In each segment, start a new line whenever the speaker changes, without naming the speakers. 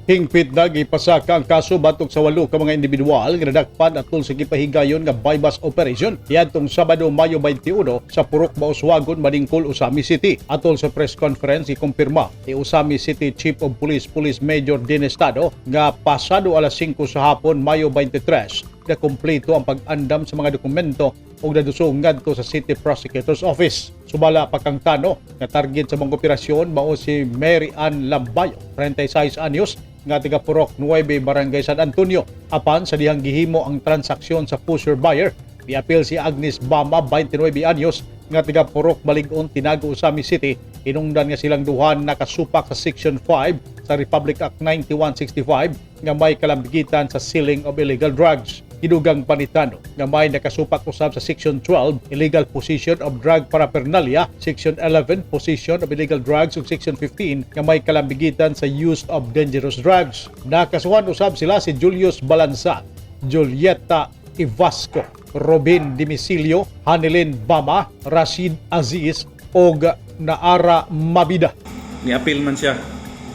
Hingpit na gipasaka ang kaso batok sa walo ka mga individual nga nadakpan atol sa gipahigayon nga buy-bust operation niadtong Sabado, Mayo 21, sa Purok Bauswagon, Madingkol, Ozamiz City. Atol sa press conference, ikumpirma ni Ozamiz City Chief of Police, Police Major Dean Estado, nga pasado alas 5 sa hapon, Mayo 23, na kumpleto ang pag-andam sa mga dokumento ug nadusong ngadto sa City Prosecutor's Office. Sumala pa kang Tano nga target sa mga operasyon mao si Mary Ann Lambayo, 36 anyos, nga taga Purok 9, Barangay San Antonio. Apan sa dihang gihimo ang transaksyon sa pusher buyer, miapil si Agnes Bama, 29 anyos, nga taga Purok Baligon, Tinago, Ozamiz City. Hinungdan nga silang duhan nakasupak sa Section 5 sa Republic Act 9165 nga may kalambigitan sa selling of illegal drugs. Gidugang pa ni Tano nga may nakasupak usab sa Section 12, illegal possession of drug paraphernalia, Section 11, possession of illegal drugs, ug Section 15 nga may kalambigitan sa use of dangerous drugs. Nakasuhan usab sila si Julius Balansa, Julieta Ivasco, Robin Dimisilio, Hanilin Bama, Rashid Aziz ug Naara Mabida.
Ni-appeal man siya.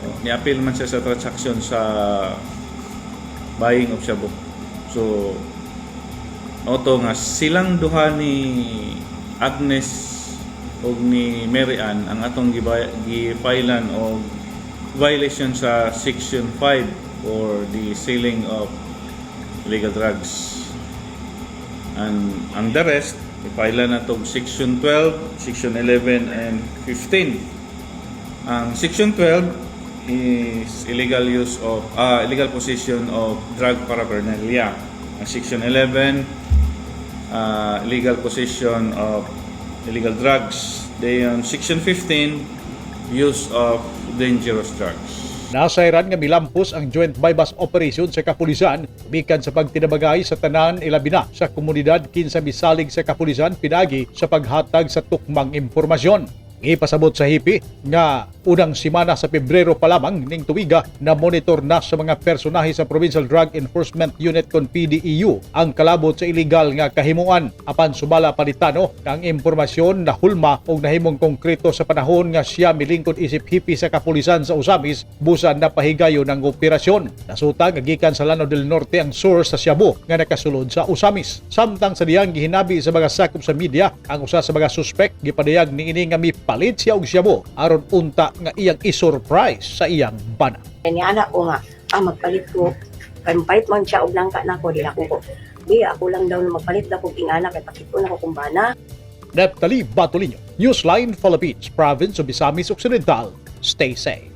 Oh, ni-appeal man siya sa transaction sa buying of shabu. So, oto nga silang duha ni Agnes ug ni Mary Ann ang atong gi-filean og violation sa Section 5 or the selling of illegal drugs. And ang the rest, i-file na tog Section 12, Section 11, and 15. Ang Section 12 is illegal use of illegal possession of drug paraphernalia. Ang Section 11, illegal possession of illegal drugs. Then Section 15, use of dangerous drugs.
Nasayran nga milampos ang joint buy-bust operation sa kapulisan gikan sa pagtinabangay sa tanan, ilabi na sa komunidad, kinsa misalig sa kapulisan pinagi sa paghatag sa tukmang impormasyon. Gipasabot sa hipi nga unang simana sa Pebrero pa lamang ning tuiga na monitor na sa mga personahe sa Provincial Drug Enforcement Unit kon PDEU ang kalabot sa illegal nga kahimuan. Apan sumala pa ni Tano nga ang impormasyon na hulma og nahimong konkreto sa panahon nga siya milingkod isip hipi sa kapulisan sa Ozamiz, busa napahigayon ang operasyon. Nasuta nga gikan sa Lanao del Norte ang source sa shabu nga nakasulod sa Ozamiz. Samtang sa diyang gihinabi sa mga sakop sa media ang usa sa mga suspect, gipadayag niini nga mipalit siya og shabu aron unta nga iyang i-surprise sa iyang bana.
Ni anak ko nga, magpalit ko. Kay magpalit man siya og langka nako, di ako ko. Di ako lang daw na magpalit daw kog ingana kay pakit-on ako kong bana.
Neptali Batolino, Newsline Philippines, Province of Misamis Occidental. Stay safe.